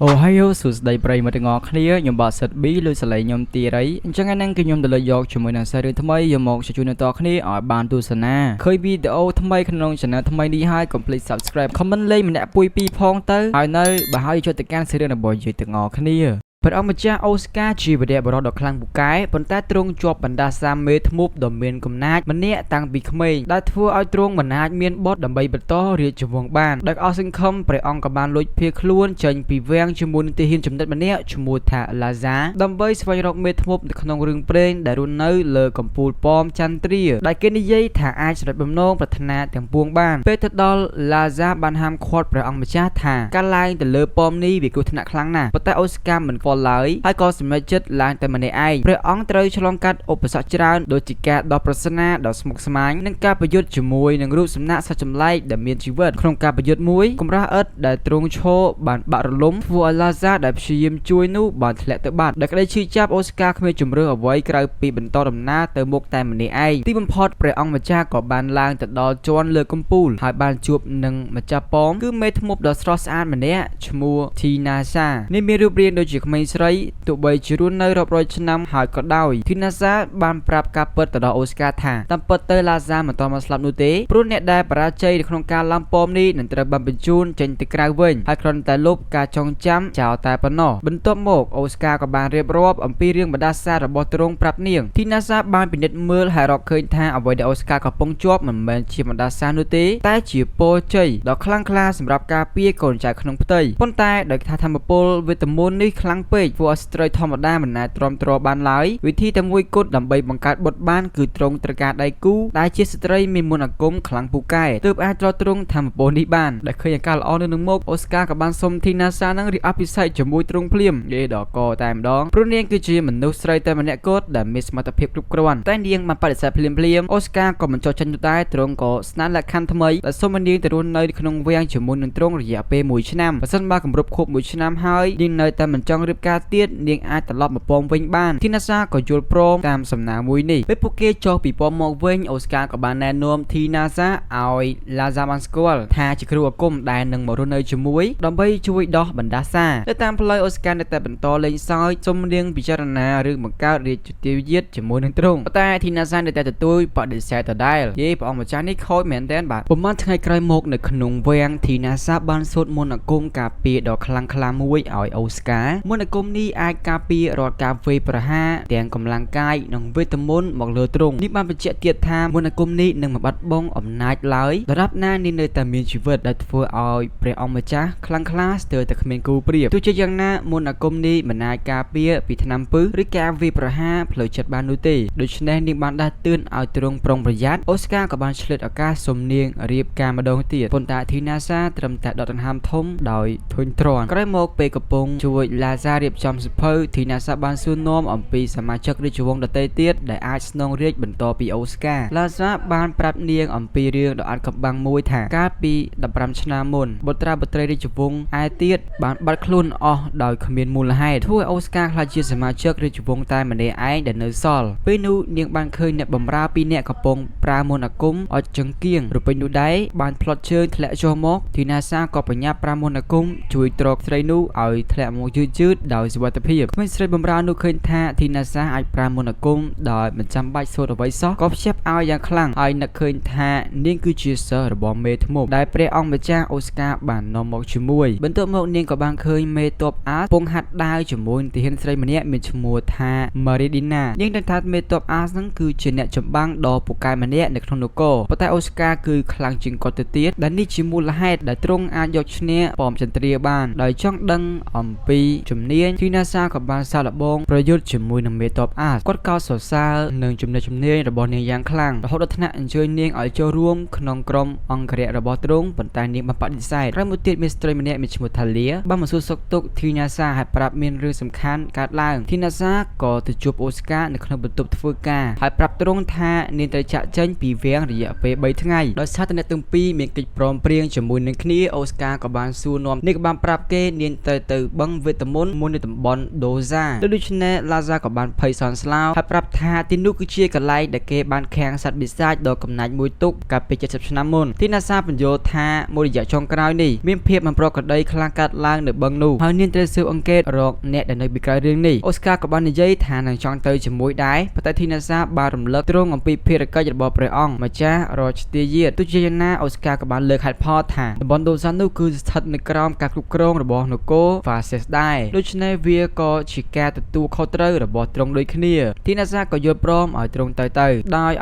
អូហើយយោសួស្តីប្រិយមិត្តទាំងអស់គ្នាខ្ញុំបាទសិតប៊ីលុយសលេងខ្ញុំទីរីអញ្ចឹងថ្ងៃហ្នឹងគឺខ្ញុំទៅលើកយកជាមួយនឹងសារីថ្មីយកមកជជូនដល់អ្នកគ្នាឲ្យបានទស្សនាឃើញវីដេអូថ្មីក្នុង channel ថ្មីនេះហើយកុំភ្លេច subscribe comment លេងម្នាក់ពុយពីរផងទៅហើយនៅបើហើយចុចទៅកាន់សេរីរបស់យើងទាំងអស់គ្នាព្រះអង្គម្ចាស់អូស្ការជាវីរៈបុរសដ៏ខ្លាំងពូកែប៉ុន្តែទ្រង់ជាប់បណ្ដាសាមេធ្មប់ដ៏មានកំណាចម្នាក់តាំងពីក្មេងដែលធ្វើឲ្យទ្រង់មិនអាចមានបុត្រដើម្បីបន្តរាជវង្សបានដោយអស់សង្ឃឹមព្រះអង្គក៏បានលួចភៀសខ្លួនចេញពីវាំងជាមួយនឹងទាហានចំណិតម្នាក់ឈ្មោះថាឡាហ្សាដើម្បីស្វែងរកមេធ្មប់នៅក្នុងរឿងព្រេងដែលរស់នៅលើកំពូលប៉មចន្ទ្រាដែលគេនិយាយថាអាចសម្រេចបំណងប្រាថ្នាទាំងពួងបានពេលទៅដល់ឡាហ្សាបានហាមឃាត់ព្រះអង្គម្ចាស់ថាការឡើងទៅលើប៉មនេះវាគ្រោះថ្នាក់ខ្លាំងណាស់ប៉ុន្តែអូស្ការមិនខ្វល់ឡើយហើយក៏សម្រេចចិត្តឡើងតែម្នាក់ឯងព្រះអង្គត្រូវឆ្លងកាត់ឧបសគ្គច្រើនដូចជាការដោះប្រស្នាដ៏ស្មុគស្មាញនិងការប្រយុទ្ធជាមួយនឹងរូបសំណាកសត្វចម្លែកដែលមានជីវិតក្នុងការប្រយុទ្ធមួយកម្រាស់ឥដ្ឋដែលទ្រង់ឈរបានបាក់រលំធ្វើឲ្យឡាហ្សាដែលព្យាយាមជួយនោះបានធ្លាក់ទៅបាត់ដោយក្តីឈឺចាប់អូស្ការគ្មានជម្រើសអ្វីក្រៅពីបន្តដំណើរទៅមុខតែម្នាក់ឯងទីបំផុតព្រះអង្គម្ចាស់ក៏បានឡើងទៅដល់ជាន់លើកំពូលហើយបានជួបនឹងម្ចាស់ប៉មគឺមេធ្មប់ដ៏ស្រស់ស្អាតម្នាក់ឈ្មោះធីណាសានេះមានរូបរាងដូចជាក្មេងស្រីទោះបីជារស់នៅរាប់រយឆ្នាំហើយក៏ដោយធីណាសាបានប្រាប់ការពិតទៅដល់អូស្ការថាតាមពិតទៅឡាហ្សាមិនទាន់មកស្លាប់នោះទេព្រោះអ្នកដែលបរាជ័យនៅក្នុងការឡើងប៉មនេះនឹងត្រូវបានបញ្ជូនចេញទៅក្រៅវិញហើយគ្រាន់តែលុបការចងចាំចោលតែប៉ុណ្ណោះបន្ទាប់មកអូស្ការក៏បានរៀបរាប់អំពីរឿងបណ្ដាសារបស់ទ្រង់ប្រាប់នាងធីណាសាបានពិនិត្យមើលហើយរកឃើញថាអ្វីដែលអូស្ការកំពុងជាប់មិនមែនជាបណ្ដាសានោះទេតែជាពរជ័យដ៏ខ្លាំងក្លាសម្រាប់ការពារកូនចៅក្នុងផ្ទៃប៉ុន្តែដោយថាធម្មពលវេទមន្តនេះខ្លាំងពេកធ្វើឲ្យស្ត្រីធម្មតាមិនអាចទ្រាំទ្របានឡើយវិធីតែមួយគត់ដើម្បីបង្កើតបុត្របានគឺទ្រង់ត្រូវការដៃគូដែលជាស្ត្រីមានមន្តអាគមខ្លាំងពូកែទើបអាចទ្រទ្រង់ធម្មពលនេះបានដែលឃើញអាការល្អនៅនឹងមុខអូស្ការក៏បានសុំធីណាសានឹងរៀបអភិសេកជាមួយទ្រង់ភ្លាមយេដល់កតែម្ដងព្រោះនាងគឺជាមនុស្សស្រីតែម្នាក់គត់ដែលមានសមត្ថភាពគ្រប់គ្រាន់តែនាងបានបដិសេធភ្លាមភ្លាមអូស្ការក៏មិនចុះចេញនោះដែរទ្រង់ក៏ស្នើលក្ខខណ្ឌថ្មីដែលសុំឲ្យនាងទៅរស់នៅក្នុងវាំងជាមួយនឹងទ្រង់រយៈពេល1ឆ្នាំបើសិនបើគម្រប់ខួប1ឆ្នាំហើយនាងនៅតែមិនចង់រៀបការទៀតនាងអាចត្រឡប់មកពងវិញបានធីណាសាក៏យល់ព្រមតាមសំណើមួយនេះពេលពួកគេចុះពីពងមកវិញអូស្ការក៏បានណែនាំធីណាសាឲ្យឡាហ្សាបានស្គាល់ថាជាគ្រូអាគមដែលនឹងមករស់នៅជាមួយដើម្បីជួយដោះបណ្ដាសានៅតាមផ្លូវអូស្ការនៅតែបន្តលេងសើចសុំនាងពិចារណារឿងបង្កើតរាជទាយាទជាមួយនឹងទ្រង់ប៉ុន្តែធីណាសានៅតែទទូចបដិសេធដដែលយេព្រះអង្គម្ចាស់នេះខូចមែនទែនបាទប្រហែលថ្ងៃក្រោយមកនៅក្នុងវាំងធីណាសាបានសូត្រមន្តអាគមការពារដ៏ខ្លាំងក្លាមួយឲ្យអូស្ការមន្តអាគមនេះអាចការពាររាល់ការវាយប្រហារទាំងកម្លាំងកាយនិងវេទមន្តមកលើទ្រង់នេះបានបញ្ជាក់ទៀតថាមន្តអាគមនេះនឹងមិនបាត់បង់អំណាចឡើយដរាបណានេះនៅតែមានជីវិតដែលធ្វើឲ្យព្រះអង្គម្ចាស់ខ្លាំងក្លាស្ទើរតែគ្មានគូប្រៀបទោះជាយ៉ាងណាមន្តអាគមនេះមិនអាចការពារពីថ្នាំពឹសឬការវាយប្រហារផ្លូវចិត្តបាននោះទេដូច្នេះនាងបានដាស់តឿនឲ្យទ្រង់ប្រុងប្រយ័ត្នអូស្ការក៏បានឆ្លៀតឱកាសសុំនាងរៀបការម្ដងទៀតប៉ុន្តែធីណាសាត្រឹមតែដកដង្ហើមធំដោយធុញទ្រាន់ក្រោយមកពេលកំពុងជួយឡាហ្សារៀបចំសភៅធីណាសាបានសួរនាំអំពីសមាជិករាជវង្សដទៃទៀតដែលអាចស្នងរាជបន្តពីអូស្ការឡាហ្សាបានប្រាប់នាងអំពីរឿងដ៏អាថ៌កំបាំងមួយថាកាលពី15ឆ្នាំមុនបុត្រាបុត្រីរាជវង្សឯទៀតបានបាត់ខ្លួនអស់ដោយគ្មានមូលហេតុធ្វើឲ្យអូស្ការក្លាយជាសមាជិករាជវង្សតែម្នាក់ឯងដែលនៅសល់ពេលនោះនាងបានឃើញអ្នកបម្រើពីរនាក់កំពុងប្រើមន្តអាគមឲ្យចង្គៀងរពេញនោះដែរបានផ្លត់ជើងធ្លាក់ចុះមកធីណាសាក៏បញ្ញាប់ប្រើមន្តអាគមជួយទ្រស្រីនោះឲ្យធ្លាក់មកយឺតៗដោយសុវត្ថិភាពក្មេងស្រីបម្រើនោះឃើញថាធីណាសាអាចប្រើមន្តអាគមដោយមិនចាំបាច់សូត្រអ្វីសោះក៏ភ្ជាប់ឲ្យយ៉ាងខ្លាំងហើយនឹកឃើញថានាងគឺជាសិស្សរបស់មេធ្មប់ដែលព្រះអង្គម្ចាស់អូស្ការបាននាំមកជាមួយបន្ទាប់មកនាងក៏បានឃើញមេទ័ពអាសពងហាត់ដាវជាមួយទាហានស្រីម្នាក់មានឈ្មោះថាម៉ារីឌីណានាងដឹងថាមេទ័ពអាសហ្នឹងគឺជាអ្នកចម្បាំងដ៏ពូកែម្នាក់នៅក្នុងនគរប៉ុន្តែអូស្ការគឺខ្លាំងជាងគាត់ទៅទៀតដែលនេះជាមូលហេតុដែលទ្រង់អាចយកឈ្នះប៉មចន្ទ្រាបានដោយចង់ដឹងអំពីជំនាញធីណាសាក៏បានសាកល្បងប្រយុទ្ធជាមួយនឹងមេទ័ពអាសគាត់កោតសរសើរនឹងចំណេះជំនាញរបស់នាងយ៉ាងខ្លាំងរហូតដល់ថ្នាក់អញ្ជើញនាងឲ្យចូលរួមក្នុងក្រុមអង្គរក្សរបស់ទ្រង់ប៉ុន្តែនាងបានបដិសេធក្រោយមកទៀតមានស្ត្រីម្នាក់មានឈ្មោះថាលាបានមកសួរសុខទុក្ខធីណាសាហើយប្រាប់មានរឿងសំខាន់កើតឡើងធីណាសាក៏ទៅជួបអូស្ការនៅក្នុងបន្ទប់ធ្វើការហើយប្រាប់ទ្រង់ថានាងត្រូវចាក់ចេញពីវាំងរយៈពេល3ថ្ងៃដោយសារតែអ្នកទាំងពីរមានកិច្ចព្រមព្រៀងជាមួយនឹងគ្នាអូស្ការក៏បានសួរនាំនាងក៏បានប្រាប់គេនាងត្រូវទៅបឹងវេទមន្ត មួយនៅតំបន់ដូសាដូច្នេះឡាសាក៏បានភ័យសន់ស្លោហើយប្រាប់ថាទីនោះគឺជាកន្លែងដែលគេបានខាំងសត្វបិសាចដ៏កំណាចមួយទុកកាលពី70ឆ្នាំមុនទីណាសាបញ្យល់ថាមួយរយៈចុងក្រោយនេះមានភាពមិនប្រក្រតីខ្លាំងកាត់ឡើងនៅបឹងនោះហើយនាងត្រូវស៊ើបអង្កេតរកអ្នកដែលនៅពីក្រោយរឿងនេះអូស្ការក៏បាននិយាយថានឹងចង់ទៅជាមួយដែរប៉ុន្តែធីណាសាបានរំលឹកទ្រង់អំពីភារកិច្ចរបស់ព្រះអង្គម្ចាស់រជ្ទាយាទទោះជាយ៉ាងណាអូស្ការក៏បានលើកហេតុផលថាតំបន់ដូសានោះគឺស្ថិតនៅក្រោមការគ្រប់គ្រងរបស់នគរហ្វាសេសដែរដូច្នេះវាក៏ជាការទទួលខុសត្រូវរបស់ទ្រង់ដូចគ្នាធីណាសាក៏យល់ព្រមឲ្យទ្រង់ទៅដោយ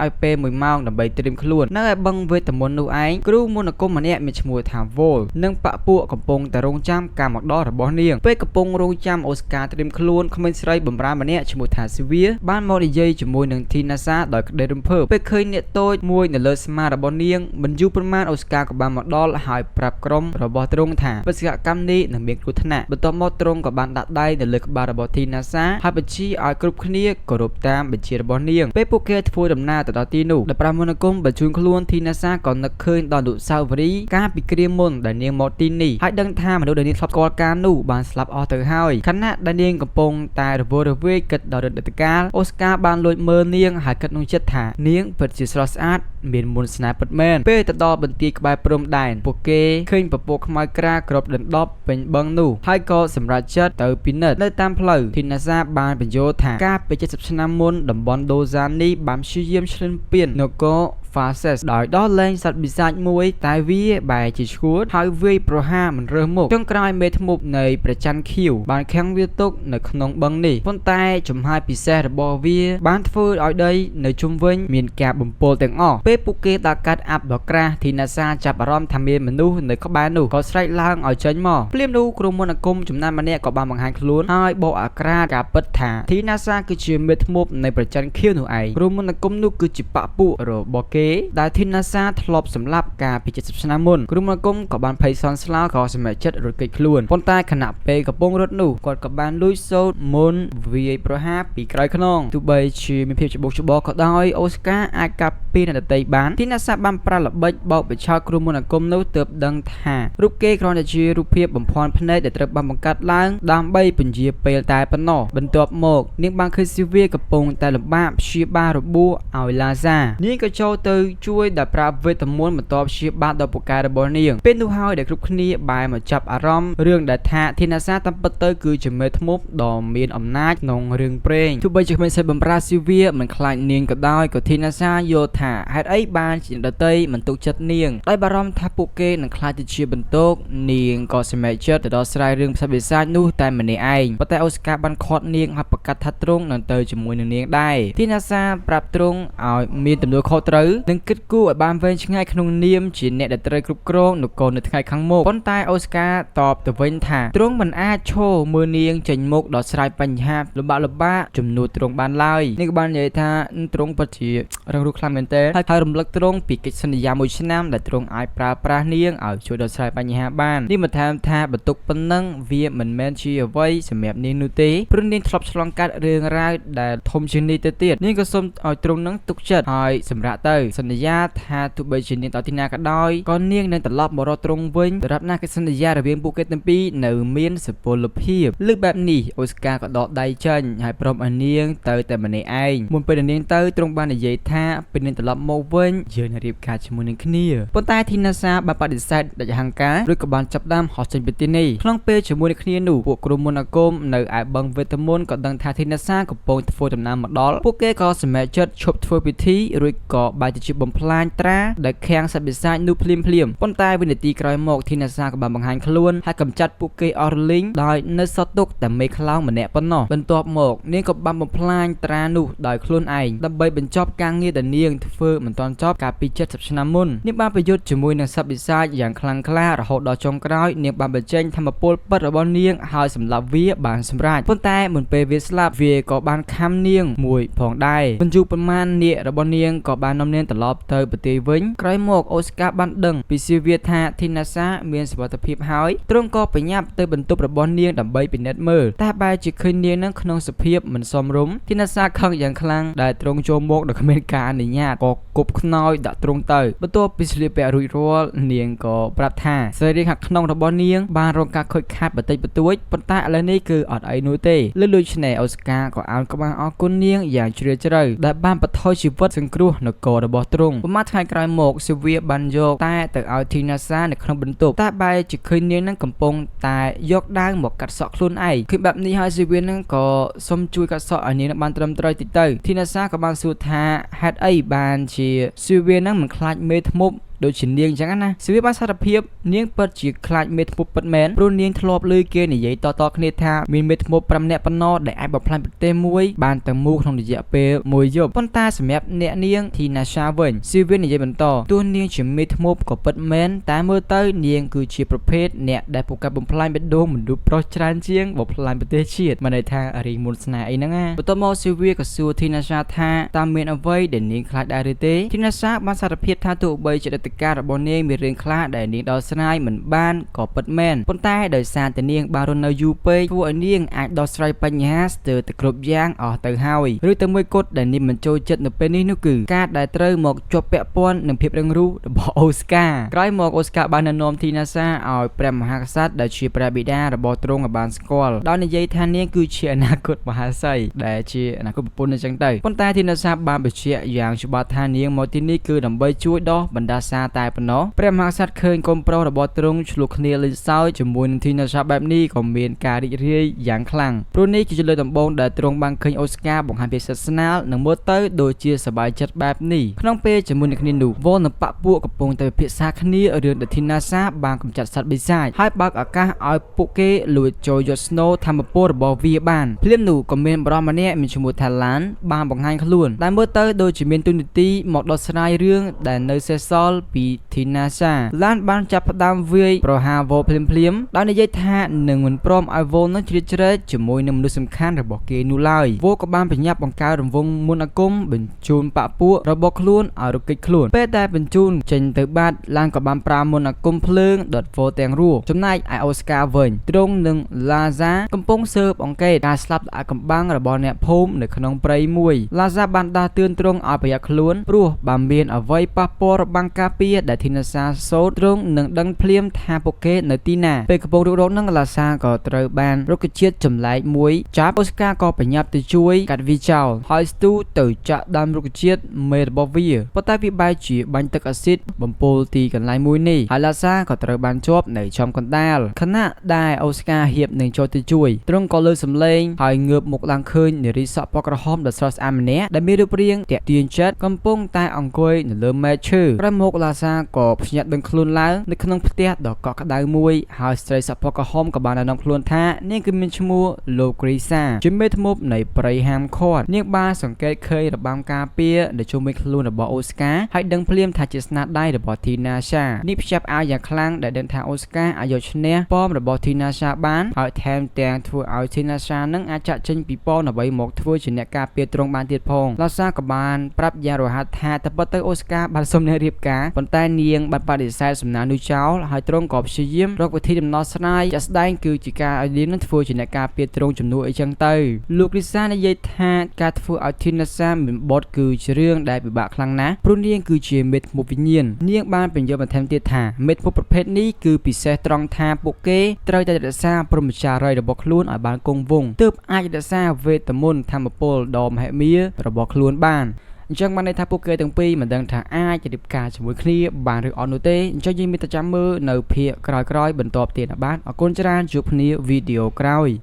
ឲ្យពេល1ម៉ោងដើម្បីត្រៀមខ្លួននៅឯបឹងវេទមន្តនោះឯងគ្រូមន្តអាគមម្នាក់មានឈ្មោះថាវ៉ូលនិងបពពួកកំពុងតែរងចាំការមកដល់របស់នាងពេលកំពុងរងចាំអូស្ការត្រៀមខ្លួនក្មេងស្រីបម្រើម្នាក់ឈ្មោះថាស៊ីវីបានមកនិយាយជាមួយនឹងធីណាសាដោយក្តីរំភើបពេលឃើញអ្នកតូចមួយនៅលើស្មារបស់នាងមិនយូរប៉ុន្មានអូស្ការក៏បានមកដល់ហើយប្រាប់ក្រុមរបស់ទ្រង់ថាបេសកកម្មនេះនឹងមានគ្រោះថ្នាក់បន្ទាប់មកទ្រង់ក៏បានដាក់ដៃនៅលើក្បាលរបស់ធីណាសាហើយបញ្ជាឲ្យគ្រប់គ្នាគោរពតាមបញ្ជារបស់នាងពេលពួកគេធ្វើដំណើរទៅដល់ទីនោះដោយប្រាមន្តអាគមបញ្ជូនខ្លួនធីណាសាក៏នឹកឃើញដល់អនុស្សាវរីយ៍កាលពីគ្រាមុនដែលនាងមកទីនេះហើយដឹងថាមនុស្សដែលនាងធ្លាប់ស្គាល់កាលនោះបានស្លាប់អស់ទៅហើយខណៈដែលនាងកំពុងតែរវើរវាយគិតដល់រឿងអតីតកាលអូស្ការបានលួចមើលនាងហើយគិតក្នុងចិត្តថានាងពិតជាស្រស់ស្អាតមានមន្តស្នេហ៍ពិតមែនពេលទៅដល់បន្ទាយក្បែរព្រំដែនពួកគេឃើញពពួកខ្មោចក្រាគ្របដណ្ដប់ពេញបឹងនោះហើយក៏សម្រេចចិត្តទៅពិនិត្យនៅតាមផ្លូវធីណាសាបានបញ្យល់ថាកាលពី70ឆ្នាំមុនតំបន់ដូសានេះបានព្យាយាមឈ្លានពាននគរហ្វាសេសដោយដោះលែងសត្វបិសាចមួយតែវាបែរជាឈួតហើយវាយប្រហារមិនរើសមុខចុងក្រោយមេធ្មប់នៃព្រះច័ន្ទខៀវបានខាំងវាទុកនៅក្នុងបឹងនេះប៉ុន្តែចំហាយពិសេសរបស់វាបានធ្វើឲ្យដីនៅជុំវិញមានការបំពុលទាំងអស់ពេលពួកគេដើរកាត់អាប់ដ៏ក្រាស់ធីណាសាចាប់អារម្មណ៍ថាមានមនុស្សនៅក្បែរនោះក៏ស្រែកឡើងឲ្យចេញមកភ្លាមនោះក្រុមមន្តអាគមចំណានម្នាក់ក៏បានបង្ហាញខ្លួនហើយបកអាក្រាតការពិតថាធីណាសាគឺជាមេធ្មប់នៃព្រះច័ន្ទខៀវនោះឯងក្រុមមន្តអាគមនោះគឺជាបពពួករបស់គេដែលធីណាសាធ្លាប់សម្លាប់កាលពី70ឆ្នាំមុនក្រុមមន្តអាគមក៏បានភ័យសន់ស្លោក៏សម្រេចចិត្តរត់គេចខ្លួនប៉ុន្តែខណៈពេលកំពុងរត់នោះគាត់ក៏បានលួចសូត្រមន្តវាយប្រហារពីក្រោយខ្នងទោះបីជាមានភាពច្បុកច្បល់ក៏ដោយអូស្ការអាចកាប់ពីអ្នកដទៃបានធីណាសាបានប្រើល្បិចបោកបញ្ឆោតក្រុមមន្តអាគមនោះទើបដឹងថារូបគេគ្រាន់តែជារូបភាពបំភាន់ភ្នែកដែលត្រូវបានបង្កើតឡើងដើម្បីពន្យាពេលតែប៉ុណ្ណោះបន្ទាប់មកនាងបានឃើញស៊ីវីកំពុងតែលំបាកព្យាបាលរបួសឲ្យឡាសានាងក៏ចូលទៅជួយដោយប្រើវេទមន្តបន្តព្យាបាលដល់ពូកែរបស់នាងពេលនោះហើយដែលគ្រប់គ្នាបែរមកចាប់អារម្មណ៍រឿងដែលថាធីណាសាតាមពិតទៅគឺជាមេធ្មប់ដ៏មានអំណាចក្នុងរឿងព្រេងទោះបីជាក្មេងស្រីបំរើស៊ីវីមិនខ្លាចនាងក៏ដោយក៏ធីណាសាយល់ថាហេតុអីបានជាអ្នកដទៃមិនទុកចិត្តនាងដោយបារម្ភថាពួកគេនឹងខ្លាចទៅជាបន្ទោកនាងក៏សម្រេចចិត្តទៅដោះស្រាយរឿងផ្សះបិសាចនោះតែម្នាក់ឯងប៉ុន្តែអូស្ការបានឃាត់នាងហើយប្រកាសថាទ្រង់នឹងទៅជាមួយនឹងនាងដែរធីណាសាប្រាប់ទ្រង់ឲ្យមានទំនួលខុសត្រូវនិងគិតគូរឲ្យបានវែងឆ្ងាយក្នុងនាមជាអ្នកដែលត្រូវគ្រប់គ្រងនគរនៅថ្ងៃខាងមុខប៉ុន្តែអូស្ការតបទៅវិញថាទ្រង់មិនអាចឈរមើលនាងចេញមុខដោះស្រាយបញ្ហាលំបាកជំនួសទ្រង់បានឡើយនាងក៏បាននិយាយថាទ្រង់ពិតជារឹងរូសខ្លាំងមែនទែនហើយរំលឹកទ្រង់ពីកិច្ចសន្យាមួយឆ្នាំដែលទ្រង់អាចប្រើប្រាស់នាងឲ្យជួយដោះស្រាយបញ្ហាបាននេះបន្ថែមថាបន្ទុកប៉ុណ្ណឹងវាមិនមែនជាអ្វីសម្រាប់នាងនោះទេព្រោះនាងធ្លាប់ឆ្លងកាត់រឿងរ៉ាវដែលធំជាងនេះទៅទៀតនាងក៏សូមឲ្យទ្រង់នឹងទុកចិត្តហើយសម្រាប់ទៅសន្យាថាទោះបីជានាងដល់ទីណាក៏ដោយក៏នាងនឹងត្រឡប់មករកទ្រង់វិញសម្រាប់ណាកិច្ចសន្យារវាងពួកគេទាំងពីរនៅមានសុពលភាពលើកបែបនេះអូស្ការក៏ដកដៃចេញហើយព្រមឲ្យនាងទៅតែម្នាក់ឯងមុនពេលដែលនាងទៅទ្រង់បាននិយាយថាពេលនាងត្រឡប់មកវិញយើងនឹងរៀបការជាមួយនឹងគ្នាប៉ុន្តែធីណាសាបានបដិសេធដាច់ហង្ការរួចក៏បានចាប់ដើមហោះចេញពីទីនេះក្នុងពេលជាមួយនឹងគ្នានោះពួកក្រុមមន្តអាគមនៅឯបឹងវេទមន្តក៏ដឹងថាធីណាសាកំពុងធ្វើដំណើរមកដល់ពួកគេក៏សម្រេចចិត្តឈប់ធ្វើពិធីរួចក៏បែរទៅជាបំផ្លាញត្រាដែលខាំងសត្វបិសាចនោះភ្លាមប៉ុន្តែវិនាទីក្រោយមកធីណាសាក៏បានបង្ហាញខ្លួនហើយកម្ចាត់ពួកគេអស់រលីងដោយនៅសល់ទុកតែមេខ្លោងម្នាក់ប៉ុណ្ណោះបន្ទាប់មកនាងក៏បានបំផ្លាញត្រានោះដោយខ្លួនឯងដើម្បីបញ្ចប់ការងារដែលនាងធ្វើមិនទាន់ចប់កាលពី70ឆ្នាំមុននាងបានប្រយុទ្ធជាមួយនឹងសត្វបិសាចយ៉ាងខ្លាំងក្លារហូតដល់ចុងក្រោយនាងបានបញ្ចេញធម៌ពលពិតរបស់នាងហើយសម្លាប់វាបានសម្រេចប៉ុន្តែមុនពេលវាស្លាប់វាក៏បានខំនាងមួយផងដែរមិនយូរប៉ុន្មាននាគរបស់នាងក៏បាននាំនាង ត្រឡប់ទៅប្រទេសវិញក្រោយមកអូស្ការបានដឹងពីស៊ីវៀថាធីណាសាមានសុវត្ថិភាពហើយទ្រង់ក៏ប្រញាប់ទៅបន្ទប់របស់នាងដើម្បីពិនិត្យមើលតែបែរជាឃើញនាងនឹងក្នុងសភាពមិនសមរម្យធីណាសាខឹងយ៉ាងខ្លាំងដែលទ្រង់ចូលមកដោយគ្មានការអនុញ្ញាតក៏គប់ខ្នើយដាក់ទ្រង់ទៅបន្ទាប់ពីស្លៀកពាក់រួចរាល់នាងក៏ប្រាប់ថាសរីរាង្គខាងក្នុងរបស់នាងបានរងការខូចខាតបន្តិចបន្តួចប៉ុន្តែឥឡូវនេះគឺអត់អីនោះទេលើដូច្នេះអូស្ការក៏អោនក្បាលអរគុណនាងយ៉ាងជ្រាលជ្រៅដែលបានបន្ថយជីវិតសង្គ្រោះនគររបស់ទ្រង់ប្រហែលថ្ងៃក្រោយមកស៊ីវៀបានយកតែទៅឲ្យធីណាសានៅក្នុងបន្ទប់តែបែរជាឃើញនាងនឹងកំពុងតែយកដាវមកកាត់សក់ខ្លួនឯងឃើញបែបនេះហើយស៊ីវៀនឹងក៏សុំជួយកាត់សក់ឲ្យនាងនឹងបានត្រឹមត្រូវតិចទៅធីណាសាក៏បានសួរថាហេតុអីបានជាស៊ីវៀនឹងមិនខ្លាចមេធ្មប់ដូចជានាងអញ្ចឹងណាស៊ីវៀបានសារភាពនាងពិតជាខ្លាចមេធ្មប់ពិតមែនព្រោះនាងធ្លាប់ឮគេនិយាយតៗគ្នាថាមានមេធ្មប់5នាក់ប៉ុណ្ណោះដែលអាចបំផ្លាញប្រទេសមួយបានទាំងមូលក្នុងរយៈពេលមួយយប់ប៉ុន្តែសម្រាប់អ្នកនាងធីណាសាវិញស៊ីវៀនិយាយបន្តទោះនាងជាមេធ្មប់ក៏ពិតមែនតែមើលទៅនាងគឺជាប្រភេទអ្នកដែលពូកែបំផ្លាញបេះដូងមនុស្សប្រុសច្រើនជាងបំផ្លាញប្រទេសជាតិមានន័យថារីមុនស្នេហ៍អីហ្នឹងណាបន្ទាប់មកស៊ីវៀក៏សួរធីណាសាថាតើមានអ្វីដែលនាងខ្លាចដែរឬទេធីណាសាបានសារភាពថាទោះបីជាតការរបស់នាងមានរឿងខ្លះដែលនាងដោះស្រាយមិនបានក៏ពិតមែនប៉ុន្តែដោយសារតែនាងបានរស់នៅយូរពេកធ្វើឲ្យនាងអាចដោះស្រាយបញ្ហាស្ទើរតែគ្រប់យ៉ាងអស់ទៅហើយឬតែមួយគត់ដែលនាងមិនចូលចិត្តនៅពេលនេះនោះគឺការដែលត្រូវមកជាប់ពាក់ព័ន្ធនឹងភាពរឹងរូសរបស់អូស្ការក្រោយមកអូស្ការបានណែនាំធីណាសាឲ្យព្រះមហាក្សត្រដែលជាព្រះបិតារបស់ទ្រង់ឲ្យបានស្គាល់ដោយនិយាយថានាងគឺជាអនាគតមហាសីដែលជាអនាគតប្រពន្ធអញ្ចឹងទៅប៉ុន្តែធីណាសាបានបញ្ជាក់យ៉ាងច្បាស់ថានាងមកទីនេះគឺដើម្បីជួយដោះបណ្ដាសាតែប៉ុណ្ណោះព្រះមហាក្សត្រឃើញកូនប្រុសរបស់ទ្រង់ឆ្លោះគ្នាលេងសើចជាមួយនឹងធីណាសាបែបនេះក៏មានការរីករាយយ៉ាងខ្លាំងព្រោះនេះគឺជាលើកដំបូងដែលទ្រង់បានឃើញអូស្ការបង្ហាញពីសិទ្ធិស្នាលនិងមើលទៅដូចជាសប្បាយចិត្តបែបនេះក្នុងពេលជាមួយនឹងគ្នានោះវល់និងបពពួកកំពុងតែពិភាក្សាគ្នារឿងដែលធីណាសាបានកម្ចាត់សត្វបិសាចហើយបើកឱកាសឲ្យពួកគេលួចចូលយកស្នូធម្មពលរបស់វាបានភ្លាមនោះក៏មានបុរសម្នាក់មានឈ្មោះថាឡានបានបង្ហាញខ្លួនដែលមើលទៅដូចជាមានទូនាទីមកដោះស្រាយរឿងដែលនៅសេសសល់ពីធីណាសាឡានបានចាប់ផ្ដើមវាយប្រហារវ៉ូភ្លាមៗដោយនិយាយថានឹងមិនព្រមឲ្យវ៉ូនឹងជ្រៀតជ្រែកជាមួយនឹងមនុស្សសំខាន់របស់គេនោះឡើយវ៉ូក៏បានប្រញាប់បង្កើតរង្វង់មន្តអាគមបញ្ជូនបពួករបស់ខ្លួនឲ្យរត់គេចខ្លួនពេលដែលបញ្ជូនចេញទៅបាត់ឡានក៏បានប្រើមន្តអាគមភ្លើងដុតវ៉ូទាំងរស់ចំណែកឯអូស្ការវិញទ្រង់និងឡាហ្សាកំពុងស៊ើបអង្កេតការស្លាប់អាកំបាំងរបស់អ្នកភូមិនៅក្នុងព្រៃមួយឡាហ្សាបានដាស់តឿនទ្រង់ឲ្យប្រយ័ត្នខ្លួនព្រោះបើមានអ្វីប៉ះពាល់របាំងការពារដែលធីណាសាសូត្រទ្រង់នឹងដឹងភ្លាមថាពួកគេនៅទីណាពេលកំពុងរុករកនឹងឡាសាក៏ត្រូវបានរុក្ខជាតិចម្លែកមួយចាប់អូស្ការក៏ប្រញាប់ទៅជួយកាត់វាចោលហើយស្ទូទៅចាក់ដើមរុក្ខជាតិមេរបស់វាប៉ុន្តែវាបែរជាបាញ់ទឹកអាស៊ីតបំពុលទីកន្លែងមួយនេះហើយឡាសាក៏ត្រូវបានជាប់នៅចំកណ្ដាលខណៈដែលអូស្ការហៀបនឹងចូលទៅជួយទ្រង់ក៏លើសំឡេងហើយងើបមុខឡើងឃើញនារីសក់ពណ៌ក្រហមដ៏ស្រស់ស្អាតម្នាក់ដែលមានរូបរាងទាក់ទាញចិត្តកំពុងតែអង្គុយនៅលើមែកឈើក្រោយមកឡាសាក៏ភ្ញាក់ដឹងខ្លួនឡើងនៅក្នុងផ្ទះដ៏កក់ក្ដៅមួយហើយស្រីសក់ពណ៌ក្រហមក៏បានណែនាំខ្លួនថានាងគឺមានឈ្មោះលោកគ្រីសាជាមេធ្មប់នៃព្រៃហាមឃាត់នាងបានសង្កេតឃើញរបាំការពារនៅជុំវិញខ្លួនរបស់អូស្ការហើយដឹងភ្លាមថាជាស្នាដៃរបស់ធីណាសានេះភ្ញាក់ផ្អើលយ៉ាងខ្លាំងដែលដឹងថាអូស្ការអាចយកឈ្នះប៉មរបស់ធីណាសាបានហើយថែមទាំងធ្វើឲ្យធីណាសានឹងអាចចាក់ចេញពីប៉មដើម្បីមកធ្វើជាអ្នកការពារទ្រង់បានទៀតផងឡាសាក៏បានប្រាប់យ៉ាងរហ័សថាតែពិតទៅអូស្ការបានសុំនាងរៀបការប៉ុន្តែនាងបានបដិសេធសំណើនោះចោលហើយទ្រង់ក៏ព្យាយាមរកវិធីដំណោះស្រាយជាក់ស្ដែងគឺជាការឲ្យនាងនឹងធ្វើជាអ្នកការពារទ្រង់ជំនួសអីចឹងទៅលោកគ្រីសានិយាយថាការធ្វើឲ្យធីណាសាមានបត់គឺជារឿងដែលពិបាកខ្លាំងណាស់ព្រោះនាងគឺជាមេធ្មប់វិញ្ញាណនាងបានបញ្យល់បន្ថែមទៀតថាមេធ្មប់ប្រភេទនេះគឺពិសេសត្រង់ថាពួកគេត្រូវតែរក្សាព្រហ្មចារីរបស់ខ្លួនឲ្យបានគង់វង្សទើបអាចរក្សាវេទមន្តធម្មពលដ៏មហិមារបស់ខ្លួនបានអញ្ចឹងបានន័យថាពួកគេទាំងពីរមិនដឹងថាអាចរៀបការជាមួយគ្នាបានឬអត់នោះទេអញ្ចឹងយើងមានតែចាំមើលនៅភាគក្រោយៗបន្តទៀតណាបាទអរគុណច្រើនជួបគ្នាវីដេអូក្រោយ។